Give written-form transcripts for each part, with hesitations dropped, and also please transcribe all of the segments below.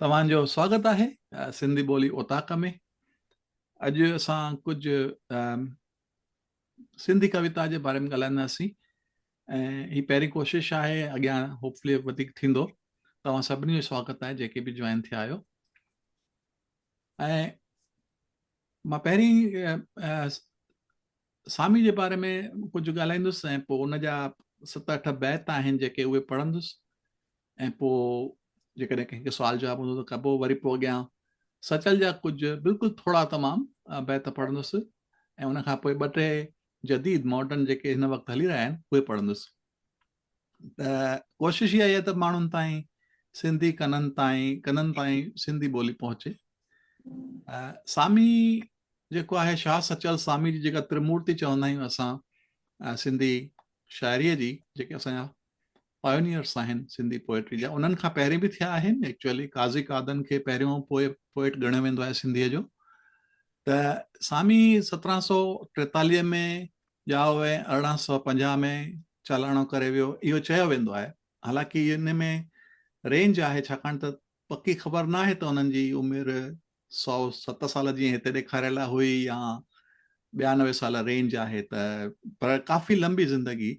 توهان جو سواگت آهي سنڌي ٻولي اوطاق ۾. اڄ اسان ڪجهه سنڌي ڪويتا جي باري ۾ ڳالهائينداسين ۽ هي پهرين ڪوشش آهي، اڳيان هوپفلي وڌيڪ ٿيندو. توهان سڀني جو سواگت آهي جيڪي به جوائن ٿيا آهيو. ۽ مان پهرين سامي جي باري ۾ ڪجهه ڳالهائيندس ۽ پوء ان جا ست اٺ بيت آهن جيڪي اهي پڙهندس ۽ پوء جيڪڏهن ڪنهن کي سوال جواب هوندو ته ڪبو. وري پوء اڳيان سچل جا ڪجهه بلڪل ٿورا تمام بيت پڙهندس ۽ ان کان پوء ٻه ٽي جديد ماڊرن جيڪي هن وقت هلي رهيا آهن اهي پڙهندس. ته ڪوشش اها آهي ته ماڻهن تائين سنڌي ڪنن تائين سنڌي ٻولي پهچي. سامي جيڪو آهي شاهه سچل سامي جي جيڪا ترمورتي چوندا آهيون اسان سنڌي شاعريء جي، جيڪي اسان جا پايونيئرس آهن سنڌي پوئٽري جا، انهن کان پهرين به ٿيا آهن. ايڪچوئلي قاضي قادن کي پهريون پوئٽ ڳڻيو ويندو آهي سنڌيء جو. ته سامي 1743 ۾ ڄائو ۽ 1850 ۾ چالاڻو ڪري ويو اهو چيو ويندو آهي. حالانڪه ان ۾ رينج آهي، ڇاڪاڻ ته پڪي خبر ناهي ته انهن جي عمر 107 سال جيئن هتي ڏيکاريل هئي يا 92 سال رينج آهي، ته پر ڪافي لمبي زندگي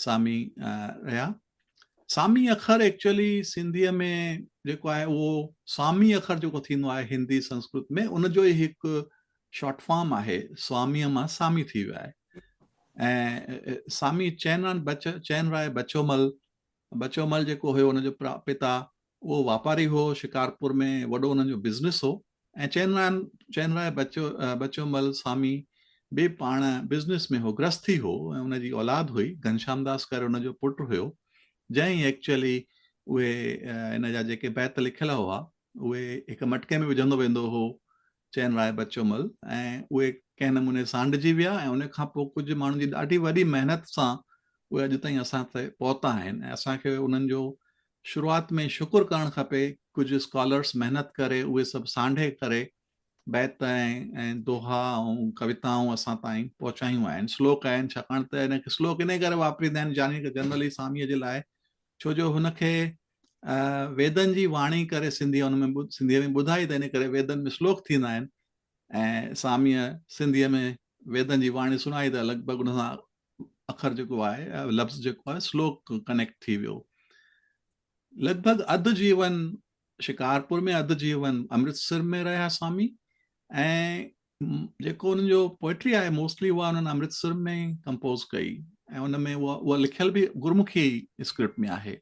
سامي رهيا. سامي اکر ايڪچوئلي سنڌيء ۾ جيڪو آهي اهو سامي اکر جيڪو ٿيندو آهي هندي سنسڪرت ۾ ان جو ئي هڪ شارٽ فارم آهي. سواميء مان سامي ٿي ويو آهي. ۽ سامي چين راء بچومل، بچومل جيڪو هيو ان جو پتا اهو واپاري هو، شڪارپور ۾ وڏو انهن جو بزنس هو ۽ چين راء بچومل سامي به پاڻ بزنس ۾ هو، گرهستي هو ۽ ان جي اولاد هئي، گهنشام داس ڪري ان جو پٽ هيو، جنهن ئي ايڪچوئلي اهي ان جا جيڪي بيت لکيل هئا اهي هڪ مٽڪي ۾ وجهندو ويندو هو چين راء بچومل ۽ اهي ڪنهن نموني سانڍجي ويا ۽ ان کان پوء ڪجهه ماڻهن جي ڏاڍي وڏي محنت سان اهي اڄ تائين اسان تي پهتا آهن ۽ اسان کي انهن جو شروعات ۾ شڪر ڪرڻ کپي. ڪجهه اسڪالرس محنت ڪري اهي سڀ سانڍي ڪري بيت ۽ دوها ۽ ڪويتائون اسان تائين پهچايون آهن. شلوڪ آهن، ڇاڪاڻ ته ان کي شلوڪ انهي ڪري واپريندا آهن جاني جنرلي ساميء جي لاء، ڇو جو هن کي ويدن جي واڻي ڪري سنڌي ان ۾ سنڌيء ۾ ٻڌائي، ته ان ڪري ويدن ۾ شلوڪ ٿيندا آهن ۽ ساميء سنڌيء ۾ ويدن جي واڻي سڻائي ته لڳ ڀڳ ان سان اکر جيڪو آهي، لفظ جيڪو آهي شلوڪ ڪنيڪٽ ٿي ويو. لڳ ڀڳ اڌ جيون شڪارپور ۾، اڌ جيون امرتسر ۾ رهيا سامي ۽ جيڪو انهن جو پوئٽري آهي موسٽلي اها انهن امرتسر ۾ ڪمپوز ڪئي ۽ ان ۾ اها اها لکيل به گرمکي اسڪرپٽ ۾ آهي.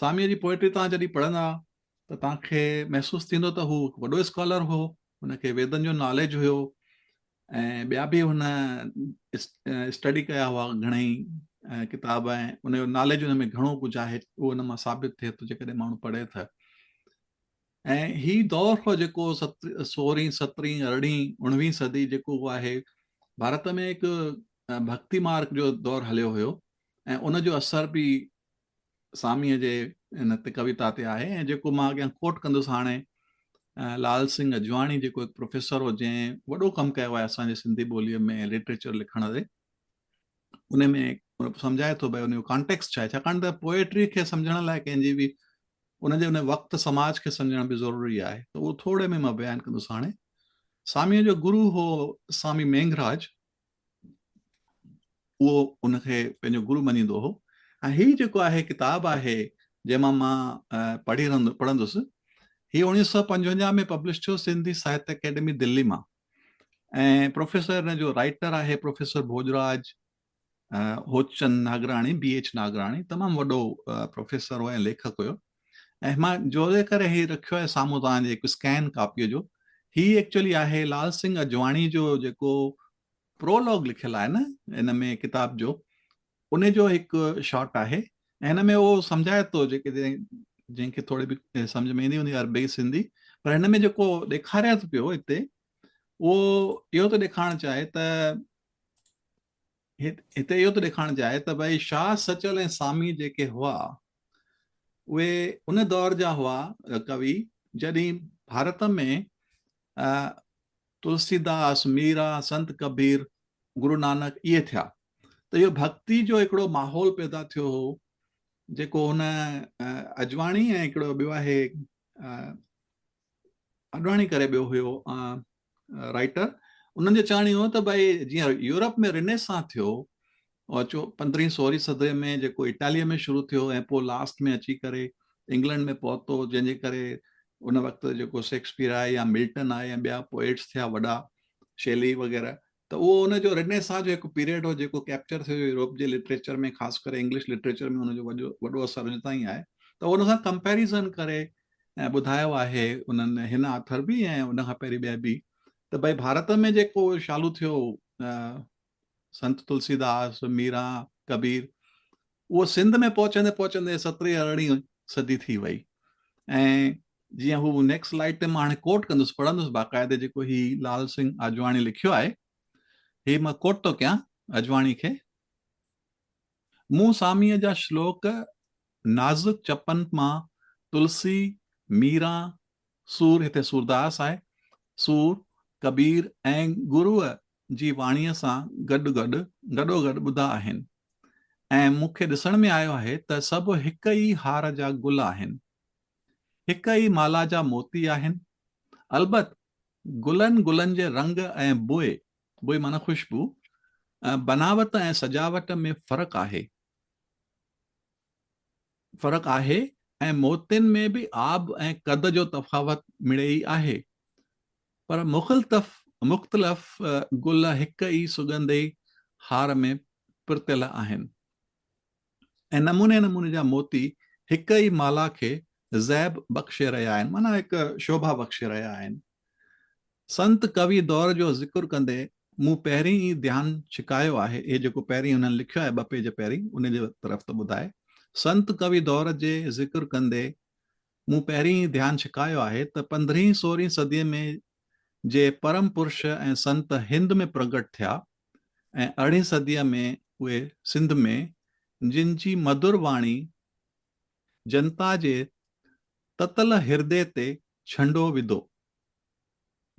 ساميء جي پوئٽري توهان جڏهن پڙهندا ته توهان کي محسوس ٿيندو ته هو هڪ وڏو اسڪالر هو، هن کي ويدن جو ناليج هيو ۽ ٻيا به هن اسٽڊي ڪيا هئا گهڻئي ڪتاب ۽ ان جو ناليج ان ۾ گهڻو ڪجهه آهي، اهو ان مان ثابت ٿئي ٿو جيڪڏهن ماڻهو پڙهي ته. ۽ هي دور هو جيڪو سورهين، سترهين، ارڙهين، اڻويهين صدي جيڪو آهي، ڀارت ۾ هڪ ڀڳتي مارگ جو دور هليو هيو ۽ ان جو اثر به ساميء جي ان تي ڪويتا تي آهي. ۽ جيڪو مان اڳيان ڪوٽ ڪندس هاڻي، لال سنگهه اجواڻي جيڪو هڪ پروفيسر هو جنهن وڏو ڪم ڪيو آهي اسان جي سنڌي ٻوليء ۾ لٽريچر لکڻ تي، ان ۾ سمجهائي ٿو ڀئي ان جو ڪانٽيڪسٽ ڇا آهي، ڇاڪاڻ ته پوئٽري کي سمجهڻ لاء ڪنهن جي به ان جي ان وقت سماج کي سمجهڻ به ضروري آهي، ته اهو ٿوري ۾ مان بيان ڪندس هاڻي. ساميء جو گرو هو سامي مينگهراج، اهو ان کي پنهنجو گرو مڃيندو هو. ۽ هي جيڪو آهي ڪتاب آهي جنهن مان مان پڙهي رهندو پڙهندس، هي 1955 ۾ پبلش ٿيو سنڌي ساهتيه اڪيڊمي دلي مان ۽ پروفيسر ان جو رائٽر آهي professor Bhojraj Hotchand Nagrani, B H Nagrani, تمام وڏو پروفيسر هو ۽ ليکڪ هيو. ۽ مان جوڙي ڪري هي رکيو آهي سامهون توهان جي هڪ اسڪين ڪاپيء جو. هي ايڪچوئلي آهي لال سنگهه اجواڻي جو جيڪو پرولاگ لکيل آهي نه ان ۾ ڪتاب جو، ان جو هڪ شارٽ آهي ۽ هن ۾ اهو سمجهائي ٿو جيڪي جنهن کي ٿوري به سمجهه ۾ ايندي هوندي عربي سنڌي، پر هن ۾ جيڪو ڏيکاريان ٿو پيو هتي اهو اهو ٿو ڏيکارڻ چاهي ته هتي اهو ٿو ڏيکارڻ چاهي ته ڀائي شاهه سچل ۽ سامي جيڪي هئا اهي ان دور جا هئا ڪوي جڏهن ڀارت ۾ تلسيداس، ميرا، سنت ڪبير، گرو نانڪ اهي ٿيا ته اهو ڀڳتي جو هڪڙو ماحول پيدا ٿيو هو جيڪو هن اجواڻي ۽ هڪڙو ٻيو آهي اڏواڻي ڪري ٻيو هيو رائٽر، انهن جو چوڻ اهو ته ڀائي جيئن يورپ ۾ رينيسان ٿيو اچو پندرهين سورهين صدي ۾ جيڪو اٽاليء ۾ شروع ٿيو ۽ پوء لاسٽ ۾ اچي ڪري انگلنڊ ۾ پهتو، جنهن جي ڪري ان وقت جيڪو شيڪسپيئر آهي يا ملٽن آهي يا ٻيا پوئٽس ٿيا وڏا شيلي وغيره، ته اهو ان جو رينيسان جو هڪ پيريڊ هو جيڪو ڪيپچر ٿيو يورپ جي لٽريچر ۾، خاص ڪري انگلش لٽريچر ۾ ان جو وڏو وڏو اثر اڄ تائين آهي. ته ان سان ڪمپيريزن ڪري ۽ ٻڌايو آهي انهن هن آٿر به ۽ ان کان پهرين ٻيا به ته ڀائي ڀارت ۾ جيڪو شالو ٿيو سنت تلسي داس، ميران، ڪبير، اهو سنڌ ۾ پهچندي پهچندي سترهين ارڙهين صدي ٿي وئي. ۽ جيئن هو نيڪسٽ سلائيڊ تي مان هاڻي ڪوٽ ڪندس، پڙهندس باقاعدي جيڪو هي لال سنگهه آجواڻي لکيو آهي، هي مان ڪوٽ ٿو ڪيان اجواڻي کي. مون ساميء جا شلوڪ نازڪ چپن مان تلسي، ميران، سور، هتي سورداس آهي، سور، ڪبير ۽ گروء جي واڻيء سان گڏ گڏ گڏوگڏ ٻڌا آهن ۽ مون کي ڏسڻ ۾ آيو آهي ته سڀ هڪ ئي هار جا گل آهن، هڪ ئي مالا جا موتي آهن. البت گلن گلن جي رنگ ۽ بوء، بوء معنيٰ خوشبو، بناوت ۽ سجاوٽ ۾ فرق آهي. فرق آهي ۽ موتين ۾ به آب ۽ قد جو تفاوت مڙئي آهي. پر مخلتف مختلف گل هڪ ئي سڳنڌي هار ۾ پرتيل آهن ۽ نموني نموني جا موتي هڪ ئي مالا کي زيب بخشي رهيا آهن معنيٰ هڪ شوڀا بخشي رهيا آهن. سنت ڪوي دور جو ذڪر ڪندي مون پهرين ئي ڌيان ڇڪايو آهي، هي جيڪو پهرين هنن لکيو آهي ٻه پيج پهرين ان جي طرف ٿو ٻڌائي، سنت ڪوي دور جي ذڪر ڪندي مون پهرين ئي ڌيان ڇڪايو آهي ته پندرهين سورهين صديء ۾ جي پرم پرش ۽ سنت هند ۾ پرگٽ ٿيا ۽ ارڙهين صديء ۾ اهي سنڌ ۾، جن جي مڌر واڻي جنتا جي تتل هردي تي ڇنڊو وڌو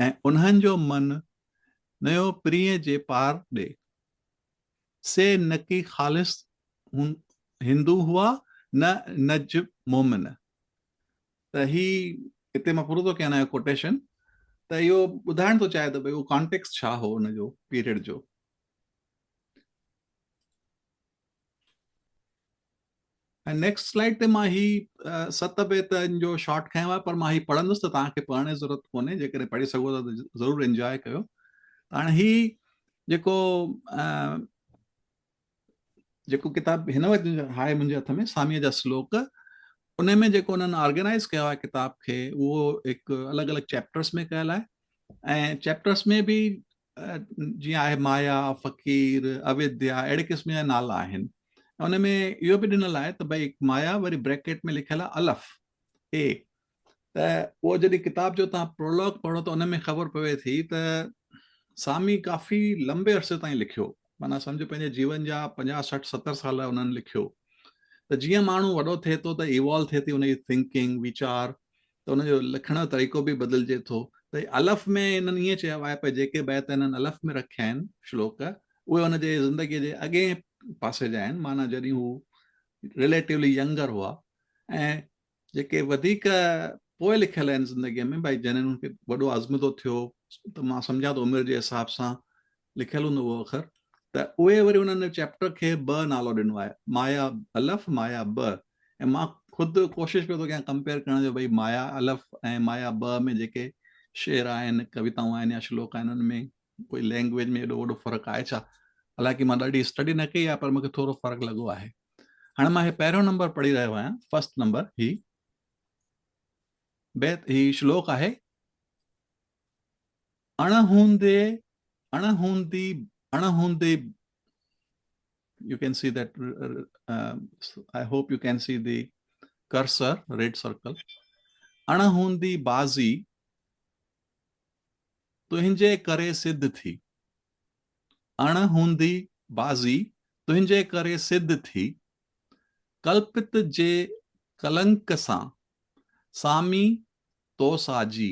۽ انهن جو من نيو پرينء جي پار ڏي. سي نڪي خالص هندو هئا نه نج مومن. ته هي هتي مان پورو ٿو ڪيان اهو ڪوٽيشن ته اهو ٻڌائڻ ٿو چاهي ته ڀئي اهو ڪانٽيڪسٽ ڇا هو ان جو پيريڊ جو. ۽ نيڪسٽ سلائيڊ تي مان هي ست بيتن جو شارٽ کنيو آهي پر مان هي پڙهندس ته توهان کي پڙهڻ جي ضرورت ڪونهي، جيڪڏهن پڙهي سگهو ٿا ته ضرور انجواء ڪيو. ته هاڻي هي جيڪو جيڪو ڪتاب هن وقت آهي منهنجي هٿ ۾ ساميء جا سلوڪ، ان ۾ جيڪو انهن آرگنائز ڪيو آهي ڪتاب کي اهو هڪ الڳ الڳ چيپٽرس ۾ ڪيل آهي ۽ چيپٽرس ۾ به جيئن آهي مايا، فقير، اويديا اهڙي قسم جا نالا آهن. ان ۾ اهو به ڏنل آهي ته ڀئي مايا وري بريڪيٽ ۾ لکيل آهي الف، اي، ته اهو جڏهن ڪتاب جو توهان پرولاگ پڙهو ته ان ۾ خبر پوي ٿي ته سامي ڪافي لمبي عرصي تائين لکيو، معنيٰ سمجهو پنهنجي جيون جا 50، 60، 70 سال انهن لکيو ته جيئن ماڻهو وڏو ٿئي ٿو ته ايوالو ٿئي ٿي ان جي ٿنڪنگ، ويچار، ته ان جو لکڻ جو طريقو به بدلجي ٿو ته الف ۾ هنن ائين چيو آهي پر جيڪي بيت هنن الف ۾ رکيا آهن شلوڪ اهي ان جي زندگيء جي اڳئين پاسي جا آهن، معنيٰ جڏهن هو رليٽولي ينگر هئا، ۽ جيڪي وڌيڪ پوء لکيل آهن زندگيء ۾ ڀائي جڏهن هن کي وڏو آزمودو ٿيو ته مان سمجهان ٿو عمر جي حساب سان لکيل هوندو اهو اکر، ته اهي وري انهن چيپٽر کي ٻه نالو ڏنو آهي، مايا الف، مايا ب، ۽ مان خود ڪوشش پيو ٿو ڪيان ڪمپيئر ڪرڻ جو ڀئي مايا الف ۽ مايا ب ۾ جيڪي شعر آهن، ڪويتائون آهن يا شلوڪ آهن انهن ۾ ڪوئي لينگويج ۾ ايڏو وڏو فرق آهي ڇا؟ حالانڪه مان ڏاڍي اسٽڊي نه ڪئي آهي پر مون کي ٿورو فرق لڳو آهي. هاڻي مان هي پهريون نمبر پڙهي رهيو آهيان، فرسٽ نمبر، هي بيت هي شلوڪ آهي. اڻ هوندي اڻ هوندي اڻ هوندي you can see that I hope you can see the cursor red circle اڻ هوندي بازي تنهنجي ڪري سڌ ٿي اڻ هوندي بازي تنهنجي ڪري سڌ ٿي ڪلپت جي ڪلنڪ سان سامي تو ساجي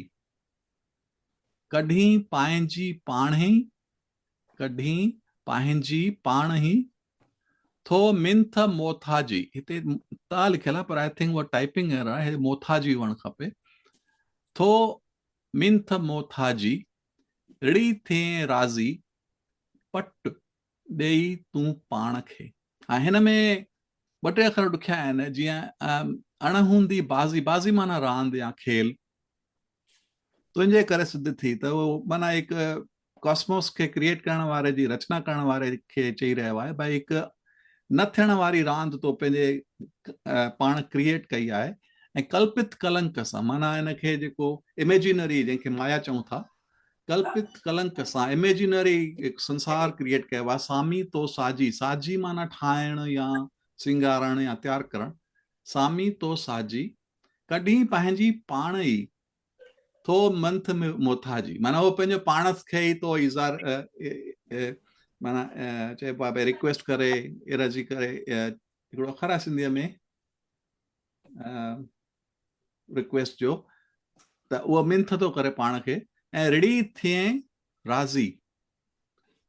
ڪڍين پائنجي پاڻهي، ڪڍين پنهنجي پاڻهي، ٿو منٿ موٿاجي، هتي تا لکيل آهي پر I think اها ٽائپنگ ايرر آهي، هتي موٿاجي هئڻ کپي. ٿو منٿ موٿاجي، رڙي ٿئين راضي، پٽ ڏيئي تون پاڻ کي. هاڻي هن ۾ ٻه ٽي اکر ڏکيا آهن، جيئن اڻ هوندي بازي، بازي معنيٰ راند يا کيل، تنهنجي ڪري سڌ ٿي ته اهو معنيٰ هڪ ڪاسموس کي ڪريئيٽ ڪرڻ واري جي رچنا ڪرڻ واري کي چئي رهيو آهي ڀائي هڪ نه ٿيڻ واري راند تو پنهنجي پاڻ ڪريئيٽ ڪئي آهي ۽ ڪلپت ڪلنڪ سان معنيٰ ان کي جيڪو اميجنري جنهن کي مايا چئون ٿا ڪلپت ڪلنڪ سان اميجنري هڪ سنسار ڪريئيٽ ڪيو آهي سامي تو ساجي ساجي معنيٰ ٺاهڻ يا سينگارڻ يا تيار ڪرڻ سامي تو ساجي ڪڍين پنهنجي پاڻ ئي ٿو منٿ موٿاجي معنيٰ هو پنهنجو پاڻ کي ئي ٿو ايزار معنيٰ چئبو آهي ڀئي رڪويسٽ ڪري ارضي ڪري هڪڙو اکر آهي سنڌيء ۾ رڪويسٽ جو ته اهو منٿ ٿو ڪري پاڻ کي ۽ رڙي ٿئين راضي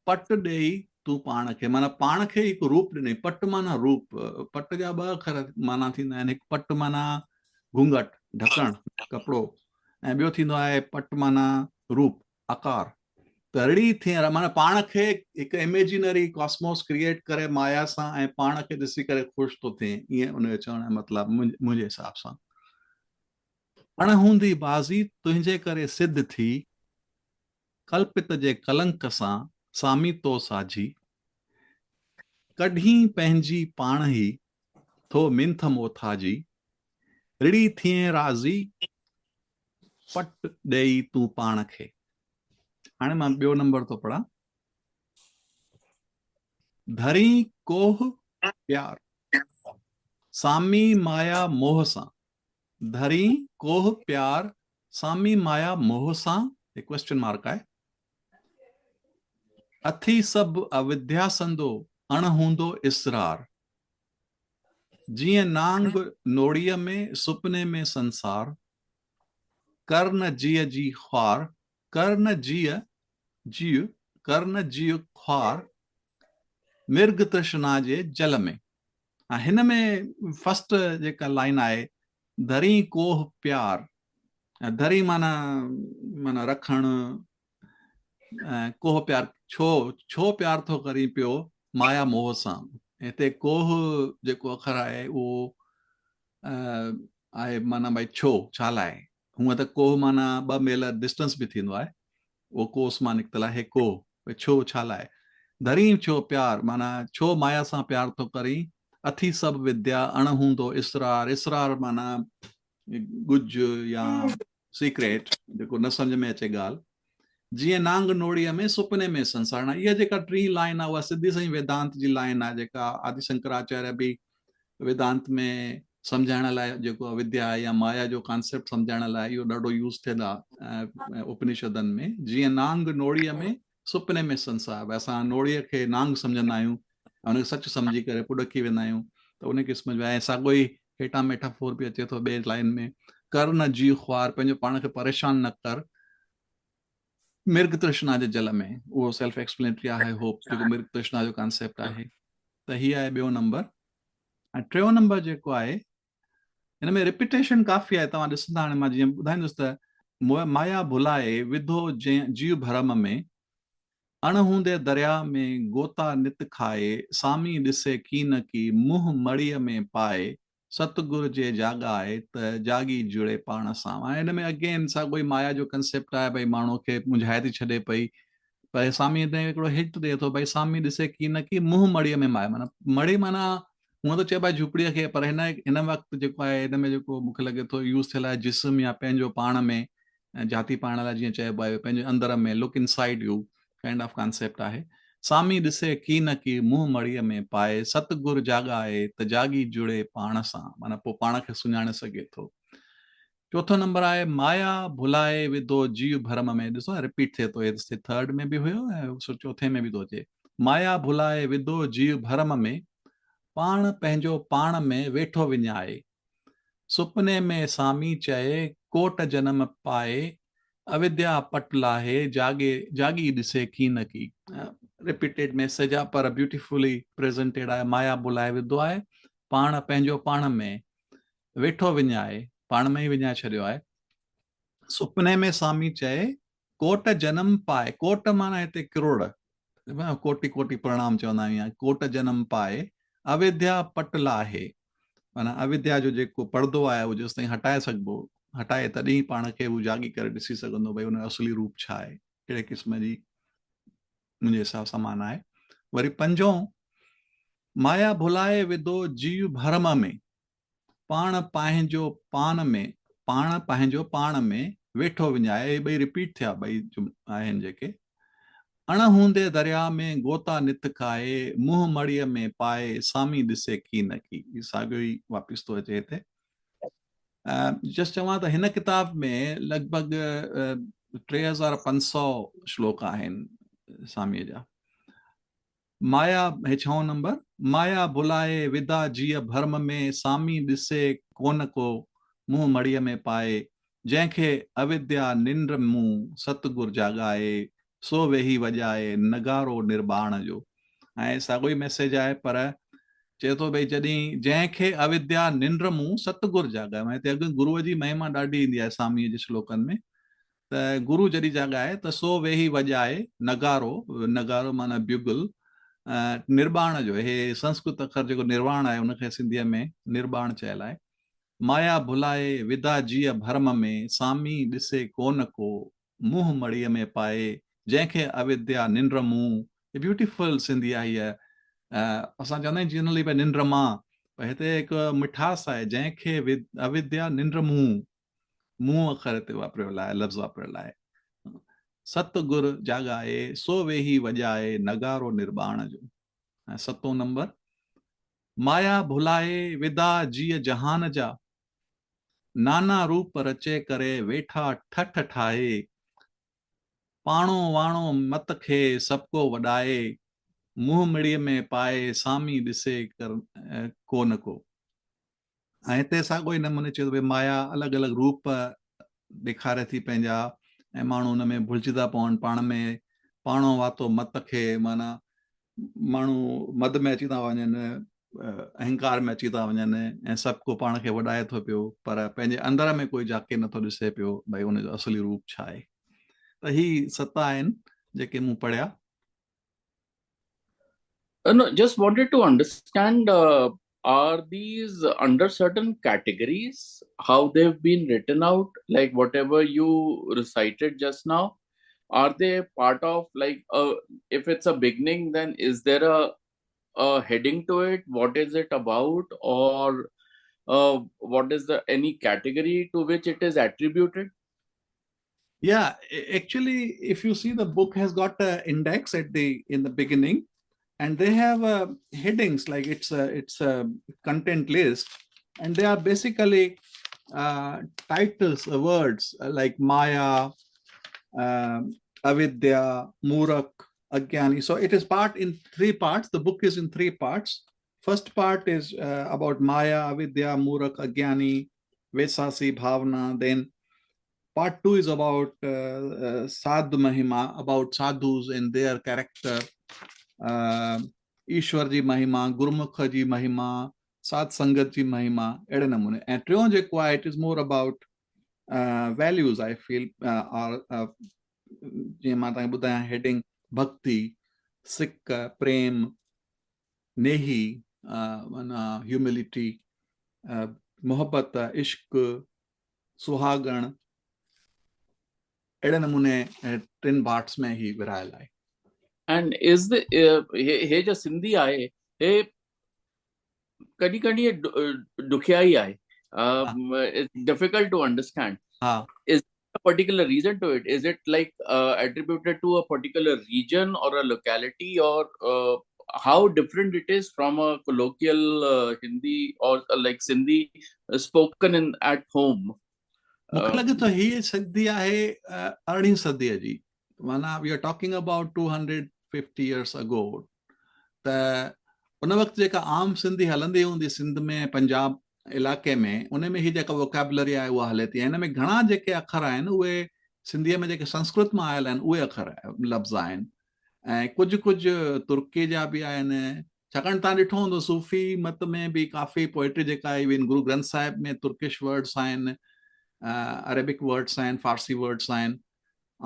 پٽ ڏيئي تون پاڻ کي معنيٰ پاڻ کي هڪ روپ ڏنئي. پٽ معنيٰ روپ. پٽ جا ٻه اکر معنيٰ ٿيندا آهن. هڪ پٽ معنيٰ گهونگهٽ، ڍڪڻ، ڪپڙو ۽ ٻيو ٿيندو آهي پٽ معنيٰ روپ، آڪار. ته رڙي ٿئين معنيٰ پاڻ کي هڪ اميجنري ڪاسموس ڪريئيٽ ڪري مايا سان ۽ پاڻ کي ڏسي ڪري خوش ٿو ٿئين. ائين ان جو چوڻ جو مطلب منهنجي حساب سان. اڻ هوندي بازي تنهنجي ڪري سڌ ٿي. ڪلپت جي ڪلنڪ سان سامي تو ساجهي، ڪڍين پنهنجي پاڻهي ٿو منٿ موٿاجي، رڙي ٿئين راضي پٽ ڏيئي تون پاڻ کي. هاڻي مان ٻيو نمبر ٿو پڙهان. ڌرين ڪوهه پيار، سامي مايا موهه سان. ڌرين ڪوهه پيار، سامي مايا موهه سان، هي ڪويسچن مارڪ آهي. اٿي سڀ اوديا سندو، اڻ هوندو اسرار. جيئن نانگ نوڙيء ۾، سپني ۾ سنسار. ڪر نه جيء جي خوار، ڪر نه جيء جيء، ڪر نه جيء خوار، مرگ ترشنا جي جل ۾. هن ۾ فرسٽ جيڪا لائن آهي ڌرين ڪوهه پيار، ڌرين معنيٰ معنيٰ رکڻ، ڪوهه پيار ڇو ڇو پيار ٿو ڪرين پيو مايا موهه سان. هتي ڪوهه جيڪو اکر آهي اهو آهي معنيٰ ڀائي ڇو ڇا لاء. هونء ته ڪوهه معنيٰ ٻه ميل ڊسٽنس به ٿيندو آهي، اهو ڪوس مان نڪتل آهي ڪوهه، ڀئي ڇو ڇا لاء. ڌرين ڇو پيار معنيٰ ڇو مايا سان پيار ٿو ڪرين. اٿي سڀ وديا اڻ هوندو اسرار، اسرار معنيٰ ڳجهه يا سيڪريٽ جيڪو نه سمجهه ۾ اچي ڳالهه. جيئن نانگ نوڙيء ۾ سپني ۾ سنسار. هاڻي اها جيڪا ٽين لائين آهي اها سڌي سنئين ويدانت جي لائين آهي جيڪا آدي شنڪراچاريه به ويدانت ۾ سمجهائڻ لاء جيڪو اوديا يا مايا جو ڪانسيپٽ سمجهائڻ لاء اهو ڏاڍو يوز ٿيل آهي اپنشدن ۾. جيئن نانگ نوڙيء ۾ سپني ۾ سنسار. ڀئي اسان نوڙيء کي نانگ سمجهندا آهيون ۽ ان کي سچ سمجهي ڪري پوء ڏڪي ويندا آهيون ته ان قسم جو آهي. ۽ ساڳيو ئي هيٺان ميٽافور به اچي ٿو ٻئي لائين ۾، ڪر نه جيء خوار، پنهنجو پاڻ کي پريشان نه ڪر، مرگ ترشنا جي جل ۾، اهو سيلف ايڪسپلينٽري آهي هوپ جيڪو مرگ ترشنا جو ڪانسيپٽ آهي. ته هي آهي ٻيو نمبر. ۽ ٽيون نمبر جيڪو آهي هن ۾ رپيٽيشن ڪافي آهي، توهان ڏسندا هاڻي مان جيئن ٻڌائيندس ته مايا ڀلائي وڌو جيء ڀرم ۾، اڻ هوندي درياء ۾ غوطا نت کائي، سامي ڏسي ڪين ڪي، منهن مڙهيء ۾ پائي، ستگر جي جاڳائي ته جاڳي جڙي پاڻ سان. هاڻي هن ۾ اگين ساڳيو ئي مايا جو ڪنسيپٽ آهي ڀئي ماڻهوء کي منجهائي ٿي ڇڏي پئي پر هي سامي هتي هڪڙو هٽ ڏئي ٿو ڀئي سامي ڏسي ڪين ڪي منهن مڙهيء ۾ پائي معنيٰ مڙهي معنيٰ هونء ته چئبو آهي جهوپڙيء کي پر هن هن وقت جيڪو آهي هن ۾ جيڪو مون کي لڳي ٿو يوز ٿيل آهي جسم يا پنهنجو پاڻ ۾ جھاتي پائڻ لاء جيئن چئبو آهي پنهنجي اندر ۾ look inside you kind of concept آهي. سامي ڏسي ڪي نه ڪي منهن مڙهيء ۾ پائي ست گر جاڳائي ته جاڳي جڙي پاڻ سان معنيٰ پوء پاڻ کي سڃاڻي سگهي ٿو. چوٿون نمبر آهي مايا ڀلائي وڌو جيء ڀرم ۾ ڏسو رپيٽ ٿئي ٿو هي ٿرڊ ۾ به هيو ۽ چوٿين ۾ به ٿو اچي مايا ڀلائي وڌو جيء ڀرم ۾ پاڻ پنهنجو پاڻ ۾ ويٺو وڃائي سپني ۾ سامي چئي، ڪوٽ جنم پائي، اوديا پٽ لاهي، جاڳي جاڳي ڏسي ڪين ڪي. رپيٽيڊ ميسيج آ پر بيوٽيفولي پريزنٽيڊ آهي، مايا ڀلائي وڌو آهي، پاڻ پنهنجو پاڻ ۾ ويٺو وڃائي، پاڻ ۾ ئي وڃائي ڇڏيو آهي. سپني ۾ سامي چئي، ڪوٽ جنم پائي، ڪوٽ معنيٰ هتي ڪروڙ، ڪوٽي ڪوٽي پرڻام چوندا آهيون يا ڪوٽ جنم پائي، اويڌيا پٽ لاهي، معنيٰ اويڌيا جو جيڪو پردو آهي اهو جيستائين هٽائي سگهبو، هٽائي تڏهن ئي پاڻ کي هو جاڳي ڪري ڏسي سگهندو ڀئي ان جو اصلي روپ ڇا آهي، ڪهڙي قسم جي منهنجي حساب سان معنيٰ آهي. وري پنجون، مايا ڀلائي وڌو جيو ڀرم ۾، پاڻ پنهنجو پان ۾، پاڻ پنهنجو پاڻ ۾، ويٺو وڃائي، اهي ٻئي رپيٽ ٿيا ٻئي آهن جيڪي. اڻ هوندي درياء ۾ غوطا نت کائي، منهن مڙهيء ۾ پائي، سامي ڏسي ڪي نه ڪي. هي ساڳيو ئي واپس ٿو اچي هتي. جسٽ چوان ته هن ڪتاب ۾ لڳ ڀڳ 3500 شلوڪ آهن ساميء جا. مايا، هي ڇهون نمبر، مايا ڀلائي ودا جيء ڀرم ۾، سامي ڏسي ڪونه ڪو، منهن مڙهيء ۾ پائي، جنهن کي اويديا ننڊ مون ستگر جاڳائي، سو ويهي وڄائي نغارو نرٻاڻ جو. ۽ ساڳيو ئي ميسيج آهي پر چئي ٿو ڀئي جڏهن جنهن کي اويديا ننڊ مون ستگر جاڳائي، معنيٰ هتي اڳ گروء جي مهما ڏاڍي ايندي آهي ساميء جي شلوڪن ۾، ته گرو جڏهن جاڳائي ته سو ويهي وڄائي نغارو، نغارو معنيٰ بيوگل، نرٻاڻ جو، هي سنسڪرت اکر جيڪو نرواڻ آهي ان کي سنڌيء ۾ نرٻاڻ چيل آهي. مايا ڀلائي ودا جيء ڀرم ۾، سامي ڏسي ڪونه ڪو، منهن مڙهيء ۾ پائي، جنهن کي اويديا ننڊ مون، هي بيوٽيفل سنڌي آهي هيء، اسان چوندا آهيون جنرلي ڀئي ننڊ مان، پر هتي هڪ مٺاس آهي، جنهن کي اويديا ننڊ مون، مون اکر هتي واپريل آهي، لفظ واپريل آهي. ست گر جاڳائي، سو ويهي وڄائي، نغارو نرٻاڻ جو. ۽ ستون نمبر، مايا ڀلائي، ودا جيء جهان جا، نانا روپ رچي ڪري، ويٺا ٺٺ ٺاهي، پاڻو واڻو مت کي، سڀڪو وڏائي، منهن مڙهيء ۾ پائي، سامي ڏسي ڪو نه ڪو. ۽ هتي ساڳيو ئي نموني چئي ٿو ڀئي مايا الڳ الڳ روپ ڏيکاري ٿي پنهنجا ۽ ماڻهو ان ۾ ڀلجي ٿا پون پاڻ ۾ پاڻو واتو مت کي معنيٰ ماڻهو مد ۾ اچي ٿا وڃن اهنڪار ۾ اچي ٿا وڃن ۽ سڀ ڪو پاڻ کي وڏائي ٿو پيو پر پنهنجي اندر ۾ ڪوئي جاڪي نٿو ڏسي پيو ڀئي ان جو اصلي روپ ڇا آهي ته هي ست آهن جيڪي مون پڙهيا. No, just wanted to understand, are these under certain categories, how they've been written out, like whatever you recited just now, are they part of, like, if it's a beginning, then is there a heading to it? What is it about? Or what is the any category to which it is attributed? Yeah, actually, if you see, the book has got an index at the in the beginning, and they have headings, like it's a content list, and they are basically titles, words like Maya, Avidya, Murak, Agyani. So it is part in three parts. The book is in three parts. First part is about Maya, Avidya, Murak, Agyani, Vesasi, Bhavna. Then part 2 is about Sadhu Mahima, about sadhus and their character, Ishwar ji Mahima, Gurmukh ji Mahima, Sat Sangat ji Mahima, اهڙي نموني. ۽ ٽيون جيڪو آهي, it is more about values, I feel, or جيئن مان توهان کي ٻڌايان هيڊنگ ڀڳتي، سڪ، پريم، نيهي معنيٰ هيوملٽي، محبت، عشق، سهاڳڻ، اهڙي نموني ٽن پارٽس ۾ هي ورهايل آهي. اينڊ is the هي جو سنڌي آهي هي ڪڏهن ڪڏهن ڏکيائي آهي، ڊفيڪلٽ ٽو انڊرسٽينڊ. ها. Is a particular reason to it? Is it like attributed to a particular region or a locality, or how different it is from a colloquial Hindi or like Sindhi spoken in at home? مون کي لڳي ٿو هي سنڌي آهي ارڙهين صديء جي، معنيٰ we are talking about 250 years ago. ته ان وقت جيڪا عام سنڌي هلندي هوندي سنڌ ۾ پنجاب علائقي ۾، ان ۾ هي جيڪا ووڪيبلري آهي اها هلي ٿي ۽ هن ۾ گهڻا جيڪي اکر آهن اهي سنڌيء ۾ جيڪي سنسڪرت مان آيل آهن اهي اکر لفظ آهن ۽ ڪجهه ڪجهه ترڪي جا به آهن، ڇاڪاڻ تان ڏٺو هوندو صوفي مت ۾ به ڪافي پوئٽري جيڪا آئي، ايون گرو گرنٿ صاحب ۾ ترڪش ورڊس آهن. عربڪ ورڊس آهن، فارسي ورڊس آهن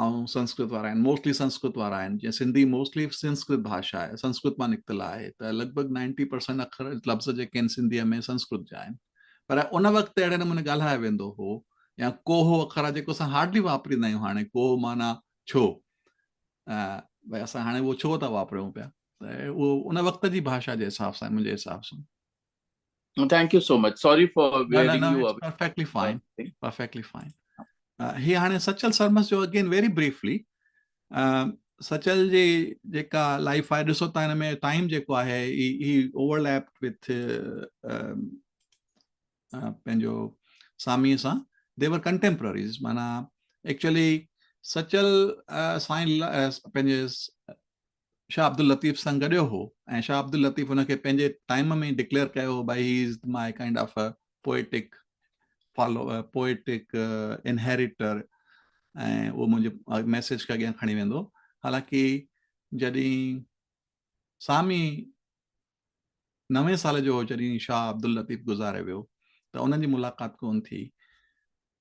۽ سنسڪرت وارا آهن، موسٽلي سنسڪرت وارا آهن. جيئن سنڌي موسٽلي سنسڪرت ڀاشا آهي، سنسڪرت مان نڪتل آهي ته لڳ ڀڳ 90% اکر لفظ جيڪي آهن سنڌيء ۾ سنسڪرت جا آهن. پر ان وقت اهڙي نموني ڳالهايو ويندو هو يا ڪوهو اکر آهي جيڪو اسان هارڊلي واپريندا آهيون هاڻي ڪوهه معنيٰ ڇو، ڀئي اسان هاڻي اهو ڇو ٿا واپريون پيا، ته اهو ان وقت جي ڀاشا جي حساب سان منهنجي حساب سان. Thank you so much. Sorry for wearing you away. Perfectly fine. Perfectly fine. هي هاڻي سچل سرمس جو اگين ويري بريفلي سچل جي جيڪا لائف آهي ڏسو ته هن ۾ ٽائيم جيڪو آهي هي اوورليپ وٿ پنهنجو سامي سان the ور ڪنٽيمپرريز معنيٰ ايڪچولي سچل سائين پنهنجي شاهه عبداللطيف سان گڏيو هو ۽ شاهه عبداللطيف ان کي پنهنجي ٽائيم ۾ ڊڪليئر ڪيو هو ڀائي he is my kind of a poetic follow poetic inheritor ۽ اهو منهنجي ميسيج کي اڳيان کڻي ويندو. حالانڪه جڏهن سامي نوين سال جو هو جڏهن شاهه عبداللطيف گذاري ويو ته انهن جي ملاقات ڪون ٿي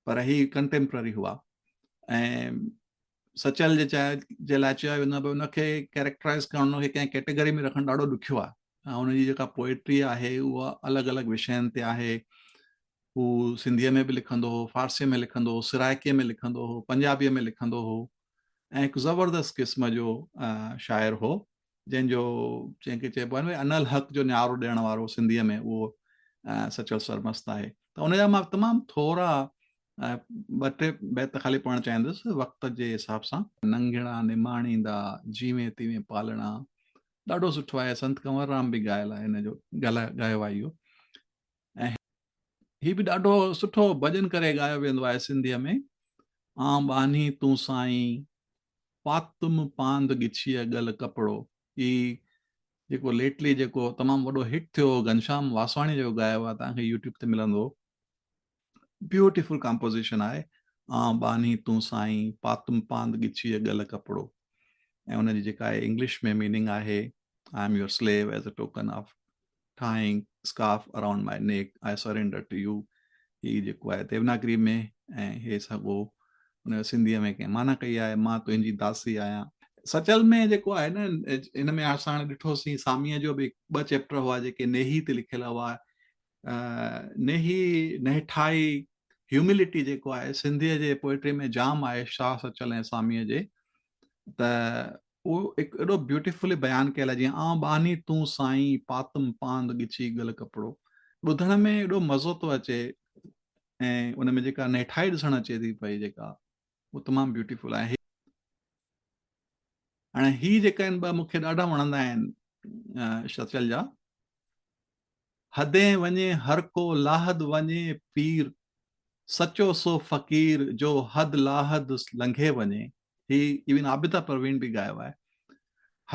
پر هي ڪنٽيمپرري هئا ۽ سچل جي چاهي جي لاء چيو ويندو آهي ان کي ڪيريڪٽرائز ڪرڻ ان کي ڪنهن ڪيٽيگري ۾ رکڻ ڏاڍو ڏکيو آهي ۽ ان جي جيڪا پوئٽري آهي اها الڳ الڳ وشين تي آهي. هو سنڌيء ۾ به لکندو هو، فارسيء ۾ لکندو هو، سرائڪيء ۾ لکندو هو، پنجابيء ۾ لکندو هو ۽ هڪ زبردست قسم جو شاعر هو جنهن جو جنهن کي چئبو آهي نه انل حق جو نعرو ڏيڻ وارو سنڌيء ۾ اهو سچل سرمست آهي ته ان جا مان تمام ٿورا ٻه ٽي بيت خالي پڙهڻ چاهيندس وقت جي حساب سان. ننگهڙا نماڻيندا، جيوين تيوين پالڻا. ڏاڍو سٺو آهي، سنت ڪنور رام به ڳايل آهي هن جو ڳايو آهي اهو ۽ هي به ڏاڍو سٺو ڀڄن ڪري ڳايو ويندو آهي سنڌيء ۾. آن ٻانهي تون سائين، پاتم پاند ڳچيء ڳل ڪپڙو. هي جيڪو ليٽلي جيڪو تمام وڏو هٽ ٿيو هو گهنشام واسواڻي جو ڳايو آهي، توهان کي يوٽيوب تي ملندو. بيوٽيفل ڪمپوزيشن آهي آن ٻانهي تون سائين پاتم پاند ڳچيء ڳل ڪپڙو ۽ ان جي جيڪا آهي انگلش ۾ ميننگ آهي I am your slave as a token of tying scarf around my neck I surrender to you. هي جيڪو آهي ديوناگري ۾ ۽ هي سڳو ان سنڌيء ۾ ڪنهن معنيٰ ڪئي آهي مان تنهنجي داسي آهيان. سچل ۾ جيڪو آهي نه ان ۾ اسان هاڻي ڏٺوسين ساميء جو به ٻه چيپٽر هئا جيڪي نيهي تي لکيل هئا. نيهي نهٺائي Humility جيڪو آهي سنڌيء جي پوئٽري ۾ جام آهي شاهه سچل ۽ ساميء جي ته اهو هڪ ايڏو بيوٽيفلي بيان ڪيل آهي جيئن آئون ٻانهي تون سائين پاتم پاند ڳچي ڳل ڪپڙو ٻڌڻ ۾ ايڏو مزو ٿو اچي ۽ ان ۾ جيڪا نهٺائي ڏسڻ اچي ٿي پئي جيڪا اهو تمام بيوٽيفل آهي. هاڻي هي جيڪا آهن ٻه مون کي ڏاڍا وڻندا آهن سچل جا. حدين وڃي هر ڪو لاحد وڃي پير، سچو سو فقير جو حد لاحد لنگهي وڃي. هي ايون عابده پروين به ڳايو آهي.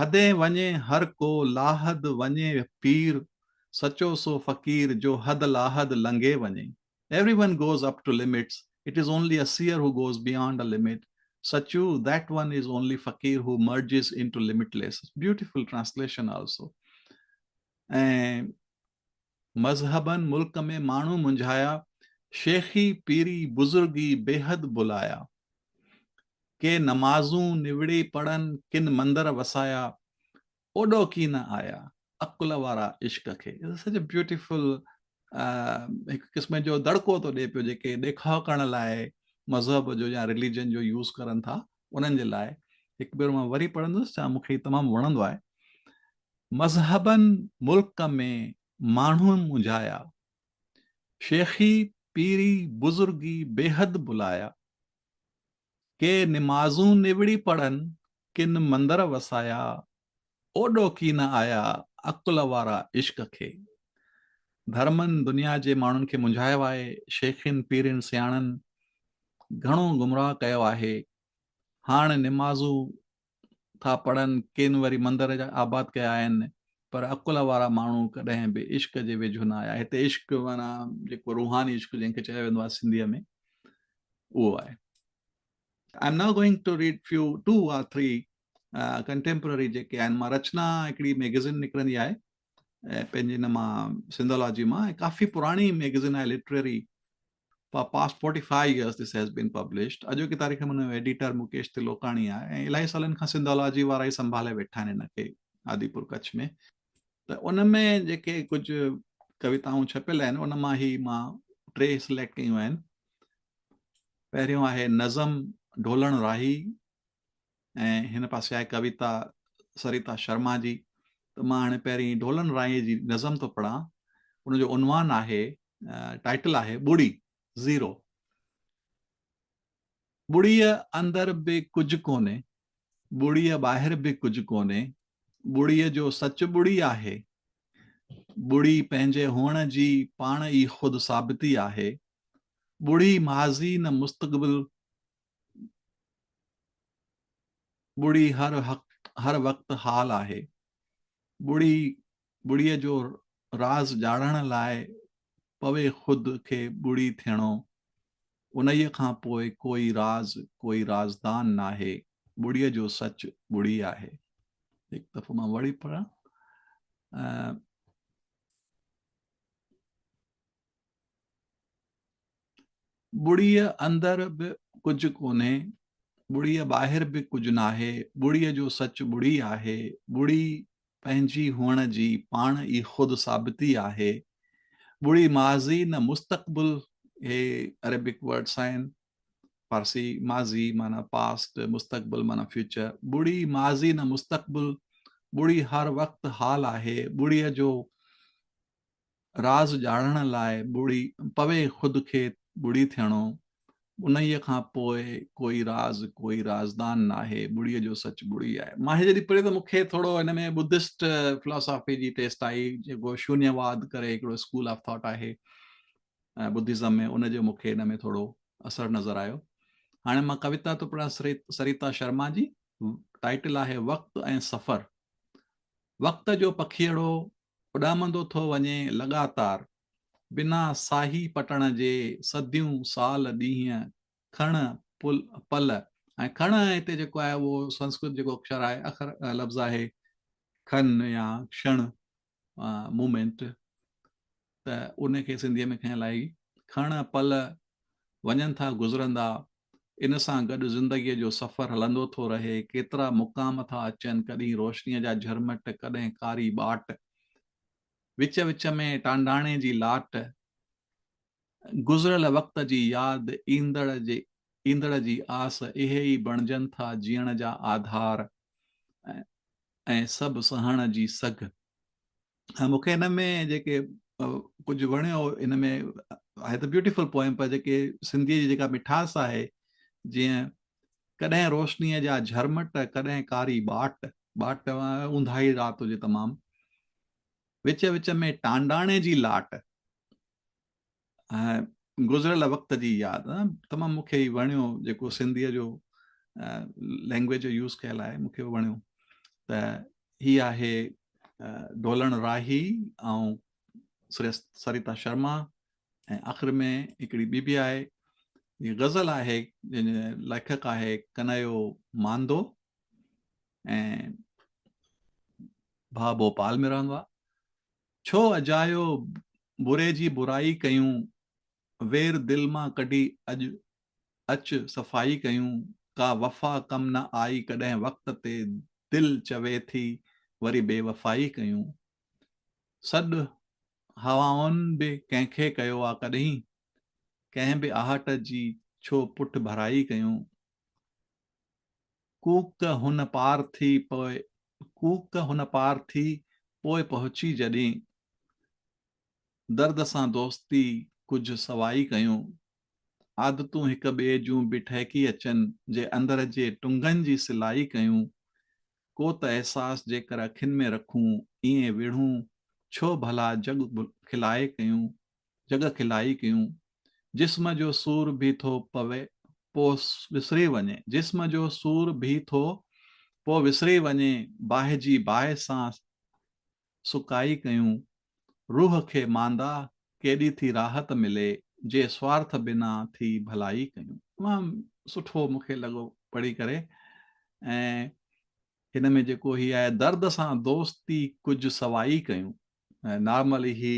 حدين وڃي هر ڪو لاحد وڃي پير، سچو سو فقير جو حد لاحد لنگهي وڃي. Everyone goes up to limits, it is only a seer who goes beyond a limit. Sachu, that one is only faqir who merges into limitless. Beautiful translation also. ۽ مذهبن ملڪ ۾ ماڻهو منجهايا، شيخي پيري بزرگي بيحد بلايا. ڪي نمازون نوڙي پڙهن ڪن مندر وسايا، اوڏو ڪي نه آيا عقل وارا عشق کي. It's such a beautiful هڪ قسم جو دڙڪو ٿو ڏي پيو جيڪي ڏيکاء ڪرڻ لاء مذهب جو يا رليجن جو يوز ڪرن ٿا انهن جي لاء. هڪ ڀيرو مان وري پڙهندس ڇا مون کي تمام وڻندو آهي. مذهبن ملڪ ۾ ماڻهو منجهايا، شيخي پيري بزرگي بيحد بلايا، ڪي نمازون نوڙي پڙهن ڪن مندر وسايا، اوڏو ڪي نه آيا عقل وارا عشق کي. ڌرمن دنيا جي ماڻهن کي منجهايو آهي، شيخين پيرين سياڻن گهڻو گمراهه ڪيو آهي، هاڻ نمازون ٿا پڙهن، ڪين وري مندر آباد ڪيا آهن، پر عقل وارا ماڻهو ڪڏهن به عشق جي ويجهو نه آيا. هتي عشق معنيٰ جيڪو روحاني عشق جنهن کي چيو ويندو آهي سنڌيء ۾ اهو آهي. I am now going to read few two or three contemporary جيڪي آهن. مان رچنا هڪڙي ميگزين نڪرندي آهي پنهنجي ان مان سنڌالاجي مان ۽ ڪافي پراڻي ميگزين آهي literary. For past 45 years this has been published. اڄوڪي تاريخ ۾ ان جو ايڊيٽر مڪيش تلوڪاڻي آهي ۽ الاهي سالن کان سنڌالاجي وارا ئي سنڀالي ويٺا آهن ان کي آديپور ڪڇ ۾. ته ان ۾ جيڪي ڪجهه ڪويتائون ڇپيل آهن ان مان هي مان ٽي سليڪٽ ڪيون آهن. پهريون آهي نظم ڍولڻ راهي ۽ هن پاسي آهي ڪويتا سريتا شرما جي. ته مان هاڻي پهرين ڍولڻ راهي جي نظم ٿو پڙهان. ان جو عنوان آهي، ٽائيٽل آهي ٻڙي، زيرو. ٻڙيء اندر به ڪجهه ڪونهي، ٻڙيء ٻاهر به ڪجهه ڪونهي، ٻڙيء جو سچ ٻڙي آهي. ٻڙي پنهنجي هئڻ جي پاڻ ئي خود ثابتي آهي. ٻڙي ماضي نه مستقبل، ٻڙي هر وقت حال آهي. ٻڙي ٻڙيء جو راز ڄاڻڻ لاء پوي خود کي ٻڙي ٿيڻو، انهيء کان پوء ڪوئي راز، ڪوئي رازدان ناهي، ٻڙيء جو سچ ٻڙي آهي. هڪ دفعو مان وري پڙهان. ٻڙيء اندر به ڪجهه ڪونهي، ٻڙيء ٻاهر به ڪجهه ناهي، ٻڙيء جو سچ ٻڙي آهي، ٻڙي پنهنجي هئڻ جي پاڻ ئي خود ثابتي آهي. ٻڙي ماضي نه مستقبل هي عربڪ ورڊس آهن. فارسي ماضي معنيٰ پاسٽ، مستقبل معنيٰ فيوچر. ٻڙي ماضي نه مستقبل، ٻڙي هر وقت حال آهي. ٻڙيء جو راز ڄاڻڻ لاء ٻڙي پوي خود کي ٻڙي ٿيڻو، انهيء کان پوء ڪوئي راز ڪوئي رازدان ناهي، ٻڙيء جو سچ ٻڙي آهي. مان هي جڏهن پڙهيو ته مون کي ٿورو هن ۾ ٻڌسٽ فلاسافي جي ٽيسٽ آئي، جيڪو شونيواد ڪري هڪڙو اسڪول آف ٿاٽ آهي ٻڌزم ۾، ان جو مون کي هن ۾ ٿورو اثر نظر آيو. هاڻي مان ڪويتا ٿو پڙهان سريتا شرما جي، ٽائيٽل آهي وقت ۽ سفر. وقت جو پکيئڙو اڏامندو ٿو وڃي لڳاتار، بنا ساهي پٽڻ جي، صديون، سال، ڏينهن، کڻ، پل، پل ۽ کڻ هتي جيڪو آهي اهو سنسڪرت جيڪو اکر آهي، اکر لفظ آهي کن يا کشڻ، موومينٽ، ته ان کي سنڌيء ۾ کنيل آهي کڻ، پل وڃن ٿا گذرندا، ان سان گڏ زندگيء جو سفر هلندو ٿو رهي، ڪيترا مقام ٿا اچن، ڪڏهن روشنيء جا جهرمٽ، ڪڏهن ڪاري ٻاٽ، وچ وچ ۾ ٽانڊاڻي جي لاٽ، گذريل وقت جي ياد، ايندڙ جي ايندڙ جي آس، اهي ئي بڻجن ٿا جيئڻ جا آڌار ۽ سڀ سهڻ جي سگهه. ۽ مون کي هن ۾ جيڪي ڪجهه وڻيو ان ۾ آهي ته بيوٽيفل پوئم پر جيڪي سنڌيء جي جيڪا مٺاس آهي جيئن ڪڏهن روشنيء جا جهرمٽ ڪڏهن ڪاري ٻاٽ، ٻاٽ اونداهي رات هجي تمام، وچ وچ ۾ ٽانڊاڻي جي لاٽ ۽ گذريل وقت جي ياد تمام مون کي هي وڻيو جيڪو سنڌيء جو لينگويج جو يوز ڪيل آهي مون کي وڻيو ته هي آهي ڍولڻ راهي ۽ سريتا شرما ۽ آخر ۾ هڪڙي ٻي به آهي هي غزل آهي جنهن جو ليکڪ آهي ڪنهيو ماندو ۽ ڀاء ڀوپال ۾ رهندو آهي. ڇو اجايو بري جي برائي ڪيون، وير دل مان ڪڍي اڄ اچ صفائي ڪيون، ڪا وفا ڪم نه آئي ڪڏهن وقت تي دل چوي ٿي وري بي وفائي ڪيون. سڏ هوائن به ڪنهن کي ڪيو آ ڪڏهين، ڪنهن به آهٽ جي ڇو پٺ ڀرائي ڪيون. ڪوڪ هن پار ٿي پوء ڪوڪ هن پار ٿي پوء پهچي جڏهين. درد سان دوستي ڪجهه سوائي ڪيون. عادتون هڪ ٻئي جون به ٺهڪي اچن جي اندر جي ٽنگن جي سلائي ڪيون. ڪو ته احساس جيڪر اکين ۾ رکون ائين وڙهون ڇو ڀلا جڳ کلائي ڪيون. جڳ کلائي ڪيون. جسم جو سور ڀي ٿو پوي پو وسري وڃي. جسم جو سور ڀي ٿو پو وسري وڃي. باهه جي باهه سان سڪائي ڪيون. روح کي ماندا ڪيڏي ٿي راحت ملي. جي سوارٿ بنا ٿي ڀلائي ڪيون. تمام سٺو مون کي لڳو پڙهي ڪري ۽ هن ۾ جيڪو هي آهي درد سان دوستي ڪجهه سوائي ڪيون. نارملي هي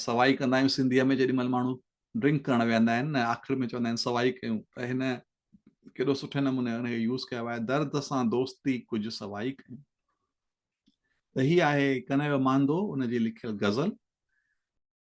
سوائي ڪندا آهيون سنڌيء ۾ جيڏي مهل ماڻهو ڊرنڪ ڪرڻ ويهندا آهن ۽ آخر ۾ چوندا آهن سوائي ڪيون ته هن ڪيڏو سٺي نموني ان کي يوز ڪيو آهي درد سان دوستي ڪجهه سوائي ڪيون. ته هي آهي ڪنهيو ماندو ان جي لکيل غزل.